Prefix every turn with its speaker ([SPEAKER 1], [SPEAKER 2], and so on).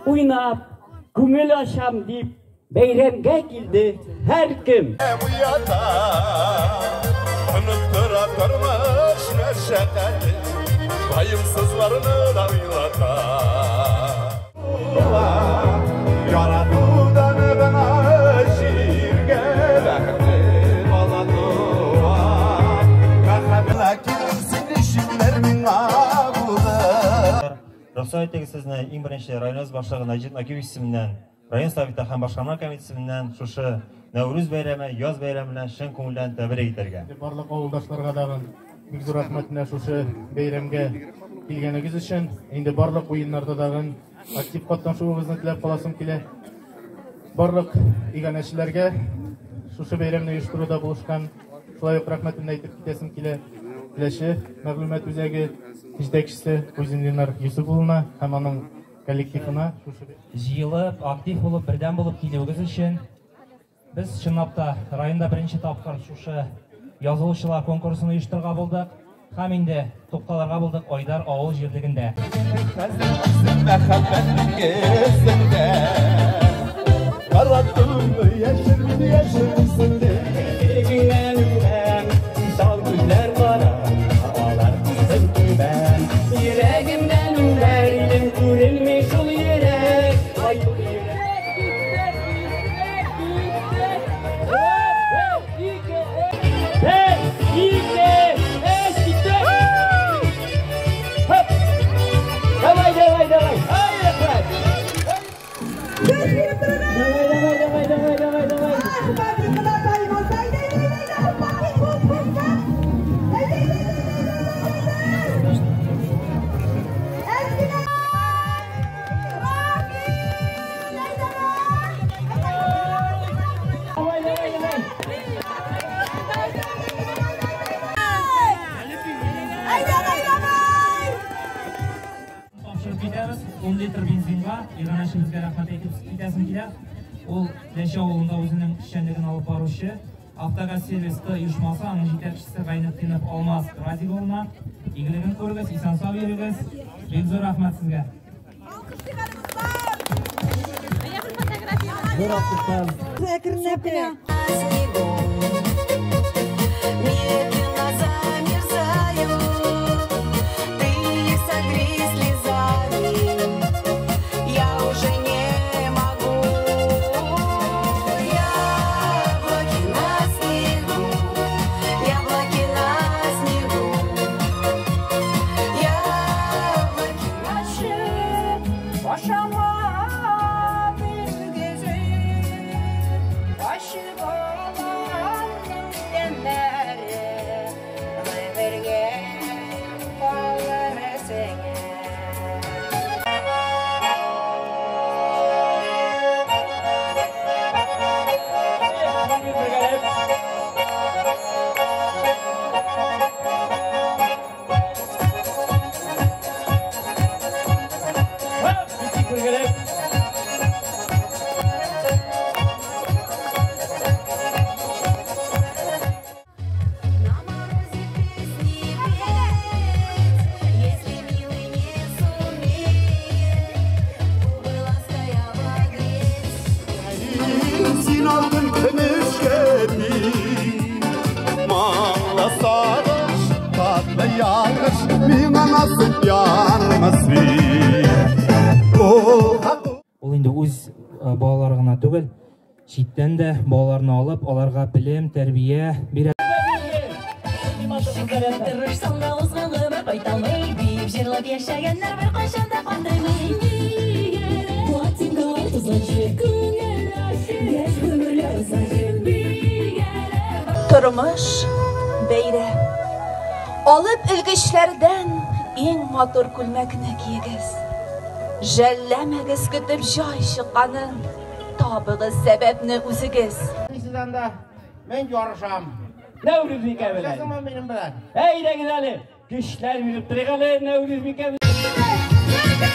[SPEAKER 1] Уйнап, күңел ачам дип, бәйрәмгә килде һәркем.
[SPEAKER 2] Уята, оныттыра тормыш мәшәкате, ваемсызларны да уйлата. Яратудан гына җиргә бәхетле бала туа. Мәхәббәт син ничекләр миңа булды.
[SPEAKER 3] Рөхсәт итегез сезне иң беренче районыбыз башлыгы Наҗип Накиевич исеменнән, район советы һәм башкарма комитеты исеменнән шушы Нәүрүз бәйрәме, яз бәйрәме белән чын күңелдән тәбрик итәргә.
[SPEAKER 4] Барлык авылдашларга тагын бик зур рәхмәт менә шушы бәйрәмгә килгәнегез өчен. Инде барлык уеннарда тагын актив катнашуыгызны теләп каласым килә. Барлык иганәчеләргә шушы бәйрәмне оештыруда булышкан шулай ук рәхмәтемне әйтеп китәсем килә. Теләче мәгълүмат үзәге җитәкчесе Кузин Ленар Юсуп улына һәм аның коллективына шушы
[SPEAKER 5] җыелып, актив булып, бердәм булып килүегез өчен. Без чынлап та районда беренче тапкыр шушы язылучылар конкурсын оештырырга булдык һәм инде тукталырга булдык Айдар авыл җирлегендә.
[SPEAKER 2] Хәзер үзем мәхәббәт нигезендә. Караттым яшермин яшерсен.
[SPEAKER 1] Йөрәгеңнән үбәм, сал күзләр кара, алар күзен түбән. Йөрәгемнән үбәр идем, күренми шул йөрәк. Ай, бер, ике, өч, китте. Хоп. Давай, давай, давай. Ай, рәхмәт. Давай, давай, давай, давай, давай, давай. Давай, давай, давай.
[SPEAKER 5] Тапшырып китәбез. 10 литр бензинга иганәчебезгә рәхмәт әйтеп китәсем килә. Ул Теләче авылында үзенең эшчәнлеген алып баручы Автогаз сервис Т оешмасы, аның җитәкчесе Гайнетдинов Алмаз Радик улына. Игелеген күрегез, исән-сау йөрегез. Бик зур рәхмәт сезгә.
[SPEAKER 1] Зур алкышлар.
[SPEAKER 6] Әкренләп кенә.
[SPEAKER 7] Медленно замерзаю, ты согрей слезами, я уже не могу. Яблоки на снегу, яблоки на снегу, яблоки на
[SPEAKER 6] Ашама бер Башы баламның тәннәре Гомергә калыр сеңе.
[SPEAKER 1] Бергәләп. Хоп, киттек бергәләп.
[SPEAKER 7] На морозе песни петь, если милый не сумеет, губы лаская обогреть.
[SPEAKER 2] Син алтын көмешкә тиң. Моңлы сагыш, татлы ялгыш, миңа насыйп ярмасын.
[SPEAKER 5] Ул инде үз балалары гына түгел, читтән дә балаларны алып, аларга белем, тәрбия бирә.
[SPEAKER 7] Тырышсаң да узган гомер кайталмый, дип җырлап яшәгәннәр беркайчан да картаймый.
[SPEAKER 8] Платинкалар тузганчы, күңел ачы, яшь гомерләр узганчы.
[SPEAKER 6] Тормыш бәйрәм. Алып элгечләрдән иң матур күлмәкне киегез. Жәлләмәгез көтеп җай чыкканын. Табыгыз сәбәпне үзегез.
[SPEAKER 9] Сез анда, мин ярышам.
[SPEAKER 1] Нәүрүзбикә белән.
[SPEAKER 9] Ярышасыңмы минем белән?
[SPEAKER 1] Әйдәгез әле. Көчләр биреп торыйк әле Нәүрүзбикә белән.
[SPEAKER 6] Әйдә,